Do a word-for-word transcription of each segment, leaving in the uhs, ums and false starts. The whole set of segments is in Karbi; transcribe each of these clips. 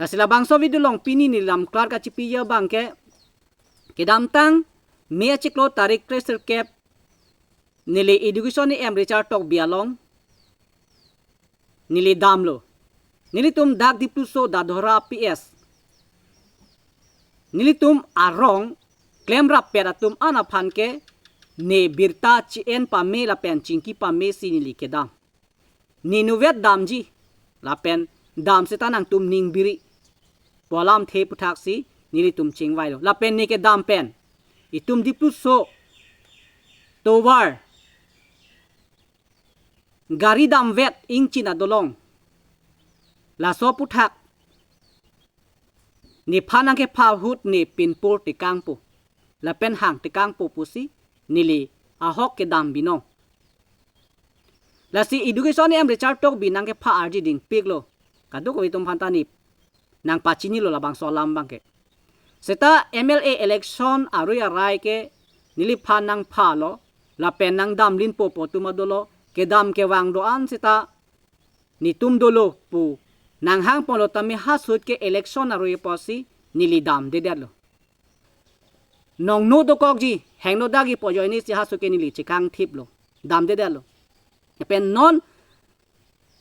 Lasi labangso video along pini neli lam klar kachipi abangke, kedamtang May achiklo tarik kresirkep, neli Education E M Richard Tokbi along neli damlo. Nelitum dak Dipluso Dadora P S, nelitum arong klemrappet atum an aphan ke ne birta chi-en pame lapen chingki pamesi neli kedam. Ne inutvet damji lapen dam seta nangtum ning biri pu alamthe aputhaksi nelitum chingvailo. Lapen ne kedam pen itum Dipluso tovar gari damvet ingchin adolong, laso aputhak nephan nangkepha ahut ne pinpur tekangpo lapen hang tekangpo pusi neli ahok kedam binong. Lasi Education E M Richard Tokbi nangkepha arji dingpiklo, kadokave atum aphanta ne nangpachinilo labangso alam abangke. Seta M L A election arui arai ke neliphan nangphalo lapen nangdamlinpo pu atum adolo, kedam kevang do-an seta netum dolo pu nanghangponlo tame, ha ahut ke election arui apotsi neli damdedetlo. Nongno dokokji, hingno dakji pu ajoinesi ha ahut ke neli chekangthiplo, damdedetlo. Lapen non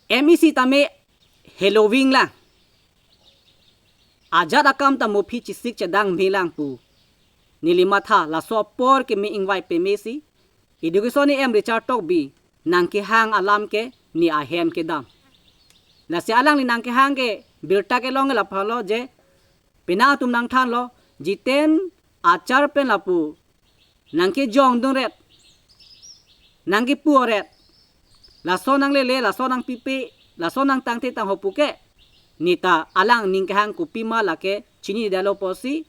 M E C tame heloving lang, ajat akam ta mophi chisik chedang melang pu neli matha. Laso apor keme ingvai pamesi Education E M Richard Tokbi nangkehang alam ke ne ahem kedam. Lasi alangli nangkehang ke birta kelong ke lapulo je, penang atum nangthanlo, Jiten achar pen lapu nangkejongdunret, nangkepu-ret, laso nanglele, laso nangpipe, laso nangtangte tangho puke, ne ta alang ningkehang kopima lake chinidetlo pusi,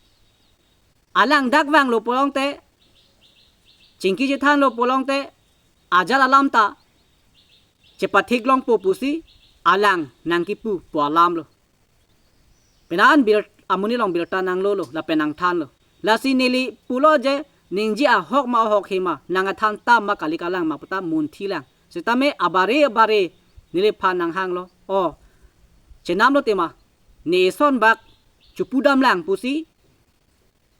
alang dak vanglo pulote, chingki chethanlo pulote, ajat alam ta chepathik longpo pusi alang nangkepu pu alamlo. Penang an bil amonit along birta nanglolo lapen nangthanlo. Lasi neli pulo je, ningje ahok ma ahokhe ma, nang athan tam ma kali kalang ma puta munthi lang. Setame abare abare neliphan nanghanglo, o, chenamlo tema, ne eson bak chopudam lang pusi,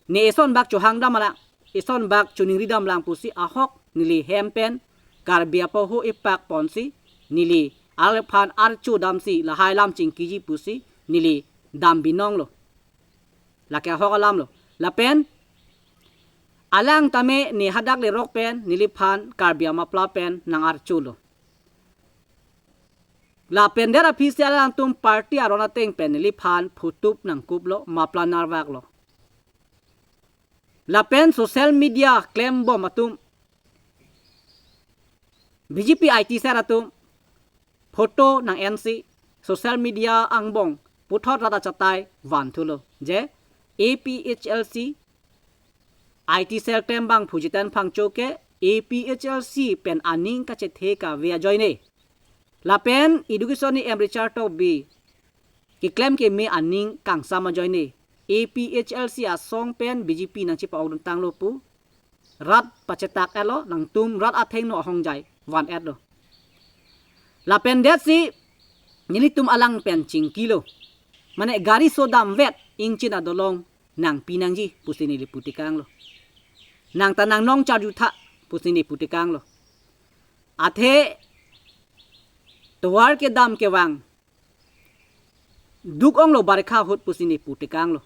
ne eson bak chohangdam lang, eson bak choningridam lang pusi ahok neli hem pen Karbi apoho ipakponsi neli alangphan archodamsi lahai alam chingkiji pusi neli dam binonglo. Lake ahok alamlo. Lapen alang tame ne hadak lerok pen neliphan Karbi amapla pen nang-archolo. Lapen der aphi si alangtum party aron ateng pen neliphan photo nangkuplo, mapla narvaklo. Lapen social media klembom atum, B J P I T cell atum photo nang-ensi social media angbong puthot rat achatai vanthulo je A P H L C I T cell klembangphu Jiten Phangcho ke A P H L C pen aning kachethe kave ajoine, lapen Education E M Richard Tokbi keklem keme aning kangsam ajoine, A P H L C asong pen B J P nangchepa-okdun tanglo pu rat pachetak-etlo, nangtum rat athengno ahongjai van-etlo. Lapen detsi nelitum alang pen chingkilo. Mane gari so damvet ingchin adolong nangpi nangji pusi neli putekanglo. Nang ta nangnong charjutha pusi neli putekanglo. Athe tovar kedam kevang duk-onglo barikha ahut pusi neli putekanglo.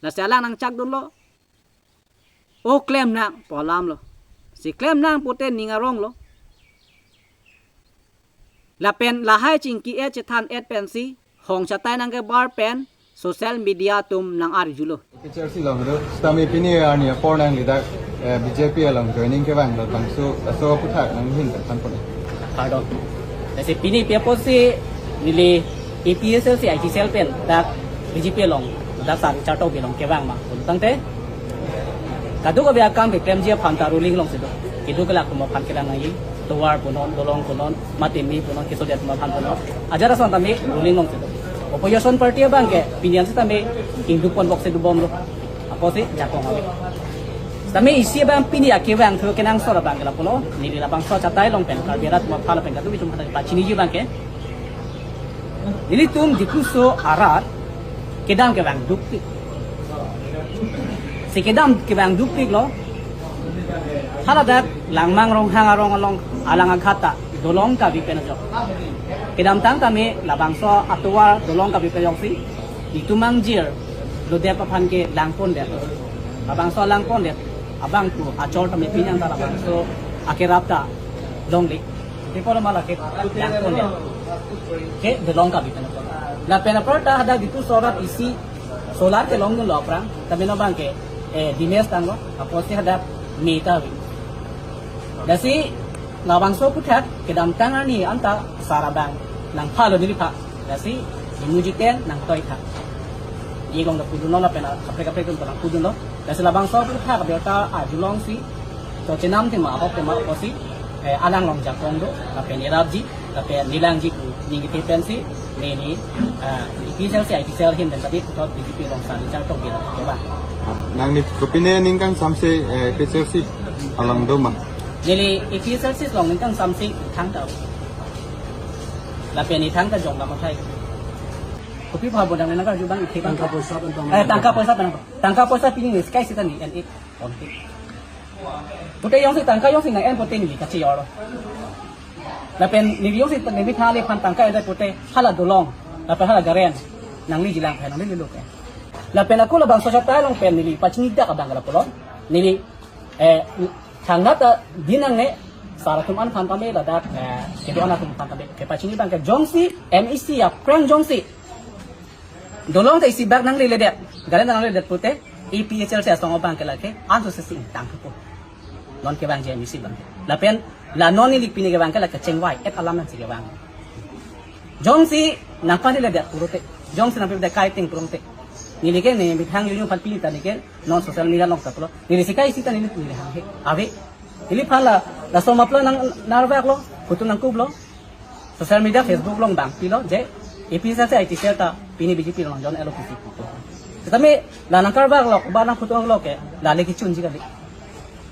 Lasi alang nangchakdunlo, o klem nang pu alamlo. Si klem nang pute ning aronglo. Lapen lahai chingki-et chethan-et pensi hong chatai nangkebar pen social media atum nang-arjulo. Picture si long do. Setame pini arni apor nanglidak, eh, B J P along joining kevang labangso, laso aputhak nanghin tangthan pon. Pardon. Lasi pini pi apotsi neli A P H L C I T cell pen dak B J P along, dak sar Richard Tokbi along kevang ma pulo tangte, kadokave akam keklemji aphan ta ruling alongsi do. Kedo kelak atum aphan kelang nangji, tovar punon, dolong punon, mate me punon, kesodet atum aphan punon, ajat ason tame ruling alongsi do. Opposition party abangke pini an setame ingduk ponbok si dobomlo. Apotsi jakong ave. Setame isi abang pini akevang thu kenangsot abangke lapulo, neli labangso achatai along pen Karbi arat atum aphan lapen kadokave atum aphan pachiniji abangke, nelitum Dipluso arat Kedam kevang dukpik. Si kedam kevang dukpiklo. Haladak Langmang Ronghang arong along alang akhata dolong kabi pen ajok. Kedamtang kami labangso atovar dolong kabi pen ajok si itum angjir lodet aphan ke langpondet. Labangso langpondet abang tu achor tame pinyang ta labangso akerap ta longle. Tipo lo mala ke langpondet. Ke dolong kabi pen ajok. Lapen apar ta hadak Diphu sorat isi solar kelongdunlo aphrang, tame non abang ke, eh, dimes tanglo, apotsi hadak me ta ave. Lasi labangso aputhak kedamtang arni anta sar abang nangphalo neliphan. Lasi imu jiten nangtoitha. Iklong da pudunlo lapen kaprek kaprek atum nangpudunlo. Lasi labangso aputhak abirta ajulong si to chenam tema ahok tema apotsi, eh, alang long jakong do, lapen irapji, lapen nelangji pu ning kiti pensi, neli, ah, APHLC, ITCL ahin pen tadi puthot BJP along sar char tok bila, coba. Nangli kopine ning kangsamse, eh, APHLC along do ma? Neli APHLC along ning kangsamse thangta. Lapen ithangta jong lama thai. Kopi pha bodang nangkarju abang ithek. Tangka poisa pen tong. Eh, tangka poisa pen. Tangka poisa pini ni sky sita ni N A. Pute jongsi tangka jongsi nang-en pute neli kachejorlo. Lapen neli jongsi neli thale aphan tangka en pute hala dolong, lapen hala garen nangli jilang pen nangli leluk. Lapen ako labangso achatai along pen neli pachinidak abang ke lapulo. Neli, eh, thangnat ta dinang ne sar atum aphan tame ladak, eh, kedo-an atum aphan tame kepachini abang ke jongsi MAC aphrang jongsi dolong ta isi bak nangleledet, garen nangleledet pute, APHLC asong abang ke lake anso sesi ingtang thupo. Non kevangji MAC abang ke. Lapen la non neli pini kevang ke lake chengvai-et alam nangsi kevang. Jongsi nangpaledet pulote, jongsi nangpaledet kaiting pulote, neli ke ne methang yunyu aphan pini ta neli ke non social media along ta pulo. Neli si kai sita neli neli hanghe. Ave. Neliphan la, laso mapla nang narvaklo, kutu nangkuplo. Social media Facebook along bang pilo je APHLC ITCL ta pini BJP along join-lo pusi pu. Tame la nangkarvaklo, ba nangphutuanglo ke, la le kechunji kali.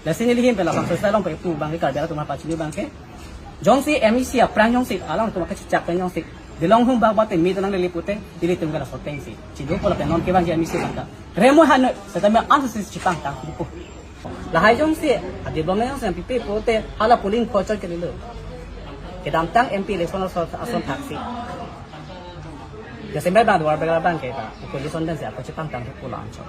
Lasi neli ahin pen labang social along pen pu abang ke Karbi atum aphan pachini abang ke. Jongsi MAC aphrang jongsi alangtum kachechak pen jongsi dolong hum bak bate me ta nanglele pute, ilitum ke laso atengsi chidopo lapen non kevangji MAC abang ta remo hanoi, setame ansi chepangtang thupo. Lahai jongsi adevelopment jongsi nangpipe pute hala polling phochot ke lelo. Kedamtang MP election ason ason thaksi. Jasemet abang duar bela abang ke ta opposition pensi ako chepangtang thupo la anchot.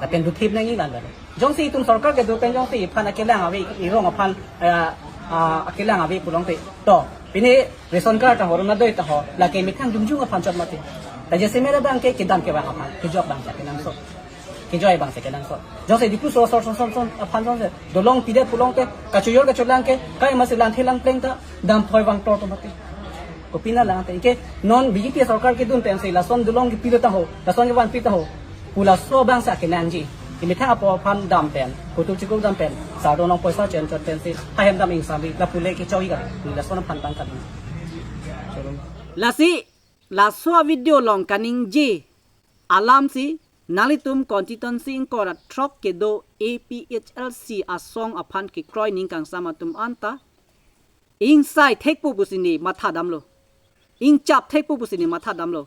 Lapen duthip nangji abang ke. Jongsi itum sorkar kedo pen jongsi iphan akelang ave, irong aphan, eh, ah, akelang ave pulongte. To, pini ration card ta ho, Orunodoi ta ho, lake methang jongjong aphan chot mati. Ta jasemet abang ke kedam kevang aphan, kejok abang si kenangsot. Kejoi abang si kenangsot. Jongsi Diphu sor sor sor sor sor aphan jongsi dolong pidet pulongte, kachojor kacholang ke, kai masi langthe langpleng ta, damphoi vangtor to mati. Kopine lang te, ike non BJP sorkar kedun pensi lason dolong kepilo ta ho, lason kevanpi ta ho. Pu laso abang si kenangji. Imethang apo aphan dam pen, kutuk chikuk dam pen, sardonong poisa chen chot pensi, hahem dam ingsamri, lapu le kechoji kali, lason aphan abang kali. Lasi, laso video along kaningje alam si, nanglitum constituency ingkoi ra throk kedo APHLC asong aphan kekroi ning kangsam atum anta, ingsai thekpo pusi ne matha damlo. Ingchap thekpo pusi ne matha damlo.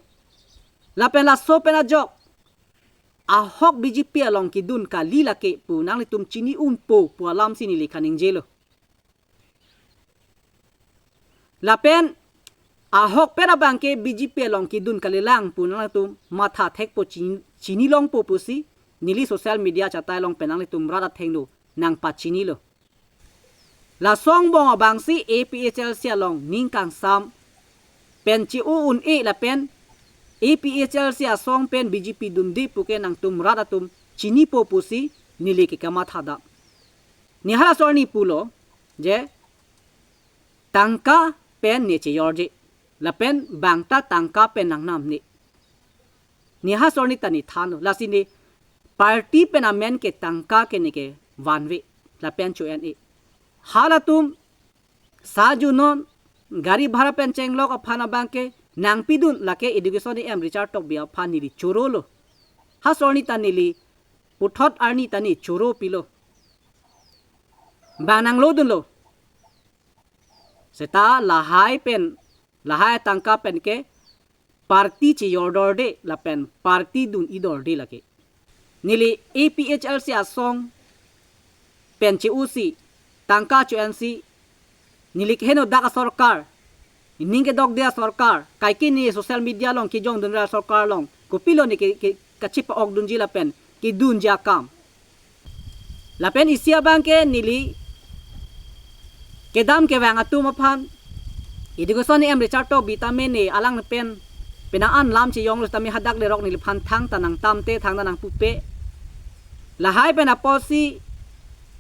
Lapen laso pen ajok, ahok BJP along kedun kali lake pu nanglitum chini unpo pu alam si neli kaningjelo. Lapen ahok pen abang ke BJP along kedun kalilang pu nanglitum matha thekpo chini, chini longpo pusi neli social media achatai along pen nanglitum rat athengno nangpachinilo. Laso angbong abang si APHLC along ning kangsam pen chi-u un-e lapen APHLC asong pen BJP dunde puke nangtum rat atum chinipo pusi neli ke kamatha dam. Ne halaso arni pulo je tangka pen ne chejorje. Lapen bang ta tangka pen nangnam ne. Ne halaso arni ta ne thanlo. Lasi ne party pen amen ke tangka ke ne kevanve. Lapen cho-en-e. Halatum sa junon gari bhara pen chenglok aphan abang ke nangpidun lake education EM Richard Tokbi aphan neli chorolo. Halaso arni ta neli puthot arni ta ne choro pilo. Bang nanglodunlo. Seta lahai pen, lahai tangka pen ke party chejordorde lapen party dun-idorde lake. Neli A P H L C asong pen che-usi, tangka cho-ensi, neli keheno dak asorkar, ning kedokde asorkar, kaike ne social media along kejongdunra asorkar along kopilo ne ke, ke, kachepa-okdunji lapen kedunji akam. Lapen isi abangke neli kedam kevang atum aphan, Education E M Richard Tokbi tame ne alang pen, penang an lam chejonglo tame hadak lerok neliphan thangta nangtamte, thangta nangpupe. Lahai pen apotsi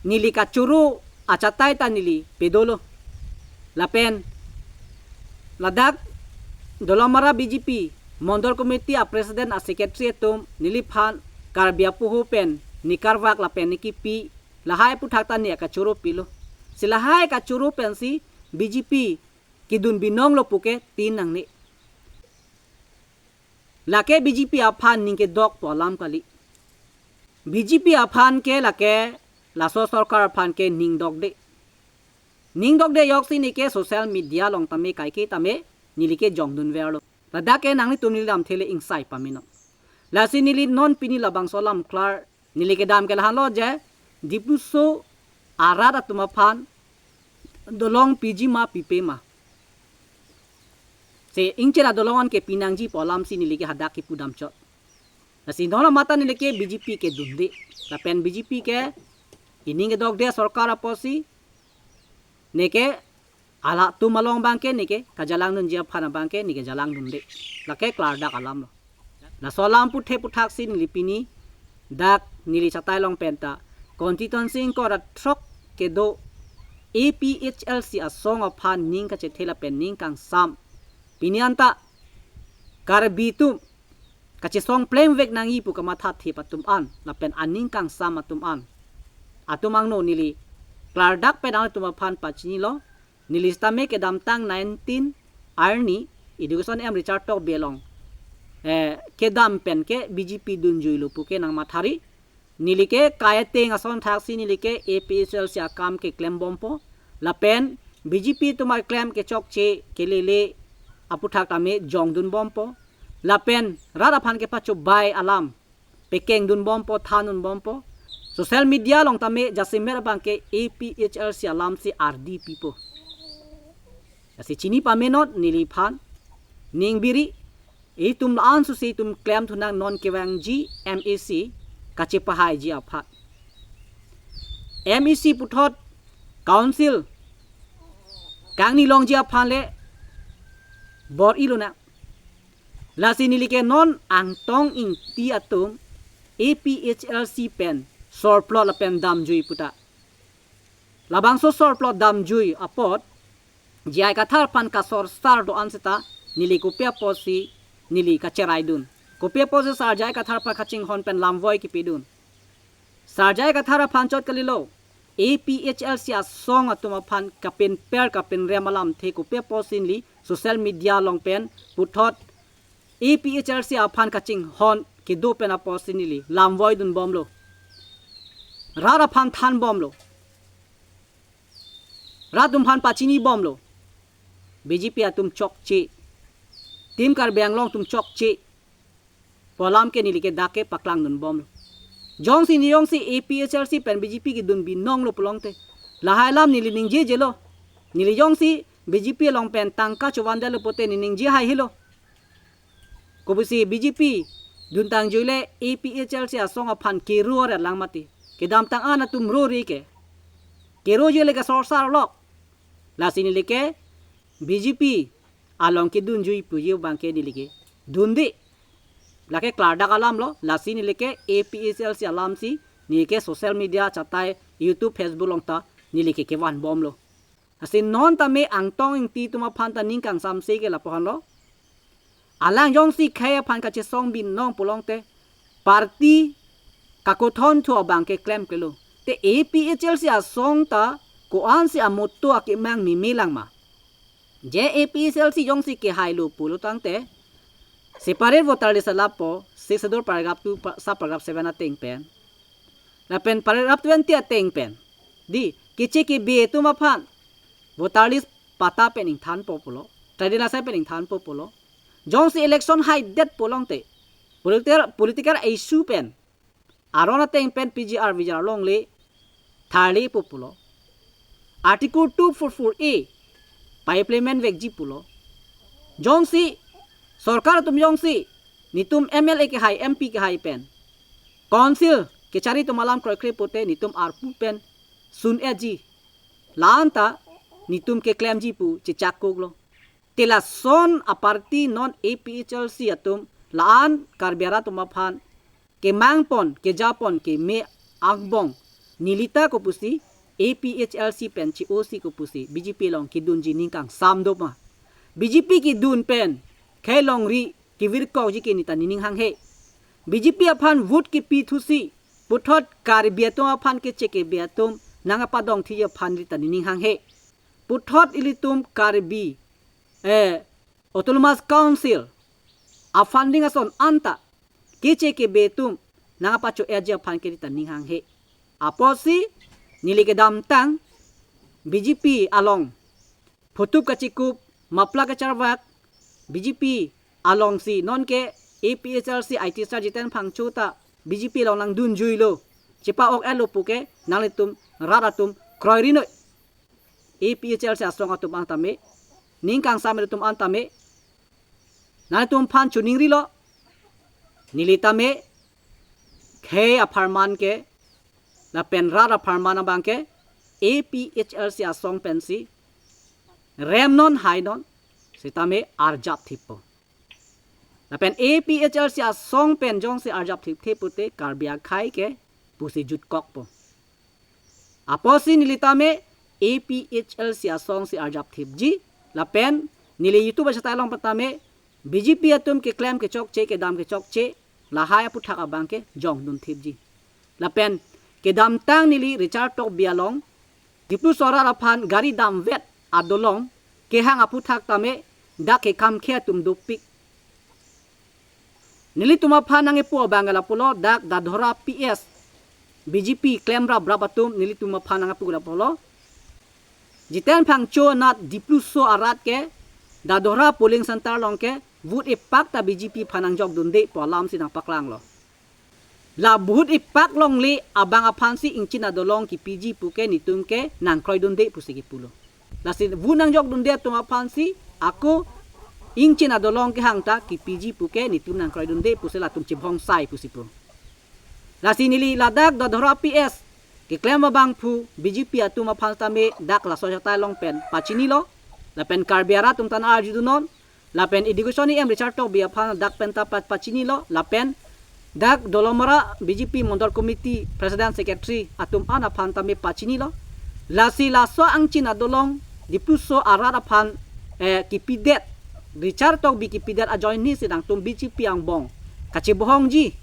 neli kachoro achatai ta neli pedolo. Lapen ladak Dolamara B J P Mondol Committee a President a Secretary atum neliphan Karbi apoho pen ne karvak lapen ne kipi, lahai aphuthak ta ne kachoro pilo. Si lahai kachoro pensi B J P kedun binonglo puke tin nangne. Lake B J P aphan ning kedok pu alam kali. B J P aphan ke lake laso sorkar aphan ke ning dokde. Ning dokde joksi ne ke social media along tame kaike tame neli kejongdunverlo. Ladak ke nanglitum neli lamthe le ingsai pamenon. Lasi neli non pini labangso alam klar neli kedam ke lahenlo je, Diphu aso arat atum aphan dolong piji ma pipe ma, se ingchera dolong an ke pinangji pu alamsi neli ke hadak kipu damchot. Lasi non la mata neli ke B J P kedunde. Lapen B J P ke ining kedokde sorkar apotsi ne ke halatum along abangke ne ke kajalangdunji aphan abangke ne kejalangdunde. Lake klardak alamlo. Laso alam puthe puthaksi neli pini dak neli chatai along penta constituency ingkoi ra throk kedo A P H L C asong aphan ning kachethe lapen ning kangsam, pini anta Karbi atum kachesong plemvek nangji pu kamathathip atum an lapen aning kangsam atum an, atum angno neli klardak pen nangtum aphan pachinilo. Neli sitame kedamtang nineteen arni Education E M Richard Tokbi along, eh, kedam pen ke B J P dunjuilo puke nangmathari. Neli ke kai ateng ason thaksi neli ke A P H L C akam keklembompo. Lapen B J P atum aklem kechokche kelele aphuthak tame jongdunbompo. Lapen rat aphan kepachobai alam pekengdunbompo, thandunbompo. Social media along tame jasemet abangke A P H L C alamsi ardi pipo. Lasi chini pamenon neliphan, ning biri, itum la-an susi itum klemthunang non kevangji M A C kachepahaiji aphan. M A C puthot council kangni longji aphan le bor-ilonang. Lasi neli ke non Angtong Ingti atum A P H L C pen sorplot lapen damjui puta. Labangso sorplot damjui apot J I Kathar aphan kasorsar do-an seta neli kopi apotsi neli kacheraidun, kopi apotsi sar J I Kathar aphan kachinghon pen lamvoi kipidun. Sar J I Kathar aphan chot kalilo, A P H L C asong atum aphan kapinper kapinrem alamthe kopi apotsi neli social media along pen puthot A P H L C aphan kachinghon kedo pen apotsi neli lamvoidunbomlo. Rat aphan thanbomlo. Rat atum aphan pachinibomlo. B J P atum chokche. Team Karbi Anglong atum chokche pu alam ke neli ke dak ke paklangdunbomlo. Jongsi ne jongsi A P H L C pen B J P kedun binonglo pulote, lahai alam neli ningjejelo. Neli jongsi B J P along pen tangka chovandetlo pote ne ningje haihelo. Kopisi B J P duntangjuile A P H L C asong aphan kero aret lang mati. Kedamtang an atum rore ke, kerojule ke sorsarlok. Lasi neli ke B J P along kedunjui puji abangke neli ke dunde. Lake klardak alamlo, lasi neli ke A P H L C alamsi neli ke social media chatai, YouTube, Facebook along ta neli ke kevanbomlo. Lasi non tame Angtong Ingti atum aphan ta ning kangsamse ke lapu-anlo. Alang jongsi khei aphan kachesong binong pulote, party kakothonthu abangke klemklelo. Te A P H L C asong ta ko-ansi amoto akemang meme lang ma? Je A P H L C jongsi kehailo pulo tangte, separate voter list alapo, Sixth Schedule paragraph two, pa-, sub paragraph seven ateng pen. Lapen paragraph twenty ateng pen, di, keche kebe atum aphan voter list patta pen ingthanpo pulo, trading license pen ingthanpo pulo. Jongsi election haidet pulote political, political issue pen aron ateng pen P G R V G R longle tharle pu pulo. Article two four four A pa-implement vekji pulo. Jongsi sorkar atum jongsi netum M L A kehai, M P kehai pen council kechari atum alam kroikre pute netum arpu pen sun-eji. La-an ta netum keklemji pu chechak koklo. Te lason aparty non A P H L C atum la-an Karbi arat atum aphan kemangpon, kejapon, keme angbong nelita kopusi A P H L C pen che-osi kopusi B J P along kedunji ning kangsam doma. B J P kedun pen khei longri kevirkokji ke neta nening hanghe. B J P aphan vote kepi thusi puthot Karbi atum aphan keche kebe atum nangkapadong thiji aphan neta nening hanghe. Puthot ilitum Karbi, eh, Autonomous Council a-funding ason anta keche kebe atum nangkapacho-eji aphan ke neta ning hanghe. Apotsi neli kedamtang B J P along phutup kachekup, mapla kacharvak, B J P alongsi nonke A P H L C I T star Jiten Phangcho ta B J P along nangdunjuilo, chepa-ok-etlo puke nanglitum rat atum kroirinoi. A P H L C asong atum an tame, ning kangsam atum an tame, nanglitum aphan choningrilo. Neli tame khei apharman ke lapen rat apharman abang ke A P H L C asong pensi remnon hainon sitame arjap thippo. Lapen A P H L C asong pen jongsi arjap thipthe pute Karbi akhei ke pusi jutkokpo. Apotsi neli tame A P H L C asongsi arjap thipji, lapen neli YouTube achatai along pen tame B J P atum keklem kechokche, kedam kechokche lahai aputhak abang ke jongdun thipji. Lapen kedamtang neli Richard Tokbi along Dipluso arat aphan gari damvet adolong kehang aputhak tame dak kekhamkhe atum dopik. Nelitum aphan nangkepu abang ke lapulo, dak Dadhora P S B J P klemraprap atum nelitum aphan nangkepu lapulo. Jiten Phangcho anat Dipluso arat ke Dadhora polling center along ke vote epak ta B J P aphan nangjokdunde pu alamsi nangpaklanglo. La vote epak longle abang aphansi ingchin adolong kipiji puke netum ke nangkroidunde pusi kipulo. Lasi vote nangjokdunde atum aphansi ako ingchin adolong kehang ta kipiji puke netum nangkroidunde pusi latum chebongsai pusi pu. Lasi neli ladak Dadhora P S keklem abangphu B J P atum aphan tame dak laso achatai along pen pachinilo, lapen Karbi arat atum ta nang-arjudunon, lapen Education E M Richard Tokbi aphan dak pen ta pa- pachinilo, lapen dak Dolamara B J P Mondol Committee President Secretary atum an aphan tame pachinilo. Lasi laso ingchin adolong Dipluso arat aphan, eh, kipidet, Richard Tokbi kipidet ajoinesi nangtum B J P angbong kachebohongji,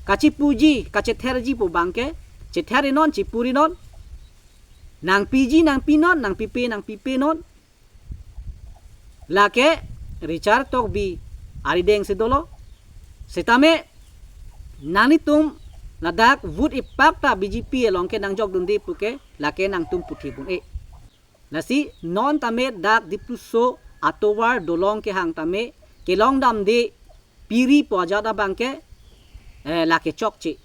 kachepuji, kachetherji pu abang ke chetherinon, chepurinon. Nangpiji nangpinon, nangpipe nangpipenon. Lake Richard Tokbi arideng si dolo. Sitame nanglitum ladak vote epak ta B J P along ke nangjokdunde puke lake nangtum puthibun-e. Lasi non tame dak Dipluso atovar dolong kehang tame kelongdamde piri pu ajat abang ke, eh, lake chokche.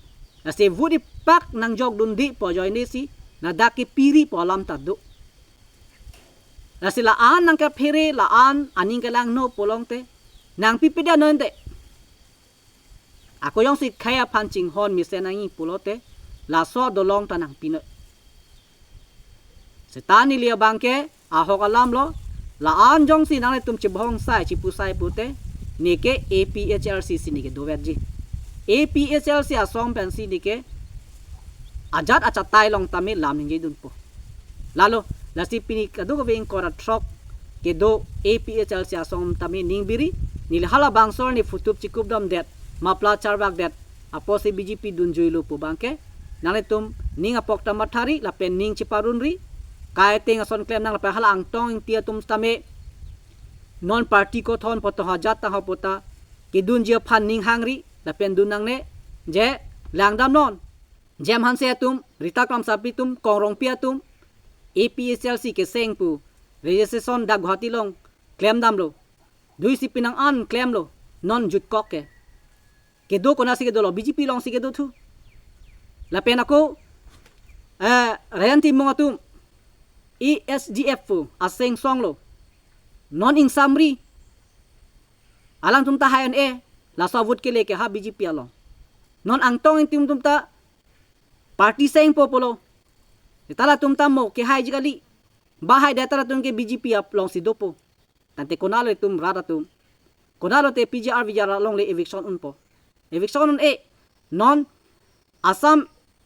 Lasi vote epak nangjokdunde pu ajoinesi ladak ke piri pu alam ta do. Lasi la-an nangkephere, la-an aning kelangno pulote nangpipedet nonte. Ako jongsi khei aphan chinghon mesen nangji pulote laso adolong ta nangpinoi. Seta neli abang ke ahok alamlo, la-an jongsi nanglitum chebongsai chepusai pute neke A P H L C si neke doverji. A P H L C asong pensi neke ajat achatai along tame lam ningjedunpo. Lalo, lasi pini kadokave ingkoi ra throk kedo A P H L C asong tame ningbiri, neli halabangso arni phutup chekupdamdet, mapla charvakdet, apotsi B J P dunjuilo pu abang ke nanglitum ning apok ta mathari lapen ning cheparunri. Kaiteng ason klemnang lapen hala Angtong Ingti atum tame non party kothon poto, ajat tangho pu ta kedunji aphan ning hangri lapen dun nangne, je langdamnon. Jem Hanse atum, Rita Kramsapi atum, Kong Rongpi atum, A P H L C keseng pu registration dak Guwahati along klemdamlo. Dui si pinang an klemlo, non jutkok ke. Kedo konatsi kedo lo, B J P alongsi kedo thu. Lapen ako, eh, Rayan Timung atum, E S D F pu, aseng songlo. Non ingsamri, alangtum ta hai an e, laso vote kele ke ha B J P along. Non Angtong Ingti atum ta, party sengpo pulo. Te latum ta mo, kehai ji kali. Ba haidet ta latum ke B J P alongsi dopo. Tangte konatlo itum rat atum. Konatlo te P G R V G R alongle eviction unpo. Eviction un-e. Non Assam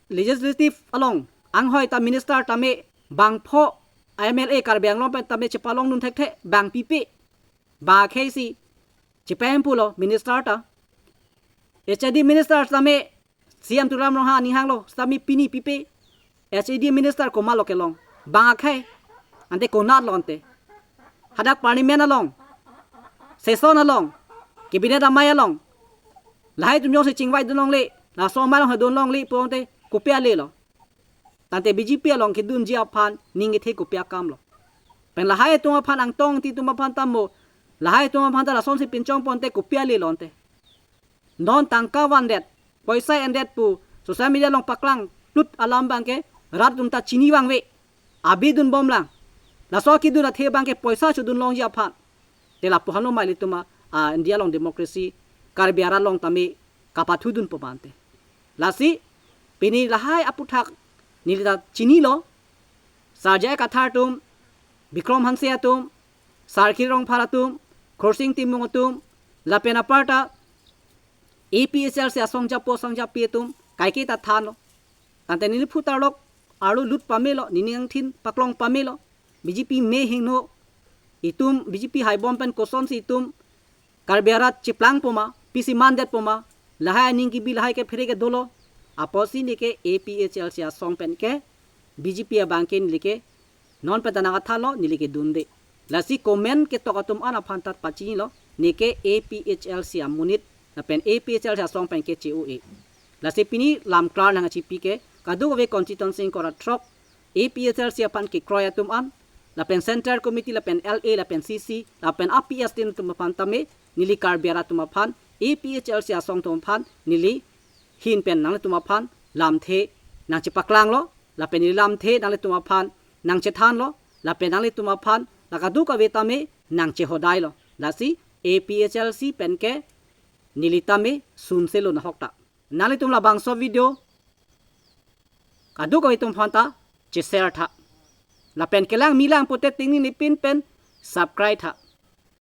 Legislative along anghoi ta minister tame bangpho M L A Karbi Anglong pen tame chepalongdun thekthe bang pipe. Ba khei si chepeng pulo minister ta. H A D minister tame C M Tuliram Ronghang aning hanglo, sitame pini pipe, H A D minister komatlo kelong, bang akhei, ante konatlo ante. Hadak parliament along, session along, cabinet amei along, lahai atum jongsi chingvai dun longle, laso amei along hedun longle pu ante, kopi ale lo. Tangte B J P along kedunji aphan, ning kethe kopi akam lo. Pen lahai atum aphan Angtong Ingti atum aphan ta mo, lahai atum aphan ta lasonsi pinchongpo ante kopi ale lo ante. Non tangka vandet, poisa endet pu, social media along paklang lut alam abangke, rat atum ta chini vangve, abi dunbomlang. Laso akedun athe abangke poisa chodun longji aphan. Te lapu-an lo ma ilitum a, a, India along democracy, Karbi arat along tame kapathudunpo ma ante. Lasi, pini lahai aputhak, neli ta chinilo, Sar J I Kathar atum, Bikram Hanse atum, Sar Kirit Rongphar atum, Khorsing Timung atum, lapen aparta, A P H L C asong japo asong japi atum, kaike ta thanlo. Tangte neli phutarlok, arlo lut pamelo, neli nangthin paklong pamelo, B J P me hingno, itum B J P haibom pen kosonsi itum, Karbi arat chiplangpo ma, pisi mandetpo ma, lahai aning kebi lahai kephere ke dolo, apotsi neke A P H L C asong pen ke, B J P abangke neli ke, non pen ta nang athanlo, neli kedunde. Lasi comment ketok atum an aphan ta pachinilo, neke A P H L C amonit, lapen A P H L C asong pen ke che-o-e. Lasi pini lam klar nangkachipi ke, kadokave constituency ingkoi ra throk, A P H L C aphan kekroi atum an, lapen Central Committee, lapen L A, lapen C C, lapen a P S team atum aphan tame, neli Karbi arat atum aphan, A P H L C asong atum aphan, neli hin pen nanglitum aphan, lamthe nangchepaklanglo, lapen neli lamthe nanglitum aphan, nangchethanlo, lapen nanglitum aphan, la kadokave tame, nangchehodailo. Lasi, A P H L C pen ke, neli tame, sunselo nahok ta. Nanglitum labangso video, kadokave atum aphan ta, che-share tha. Lapen kelang milang pote tingni nipin pen, subscribe tha.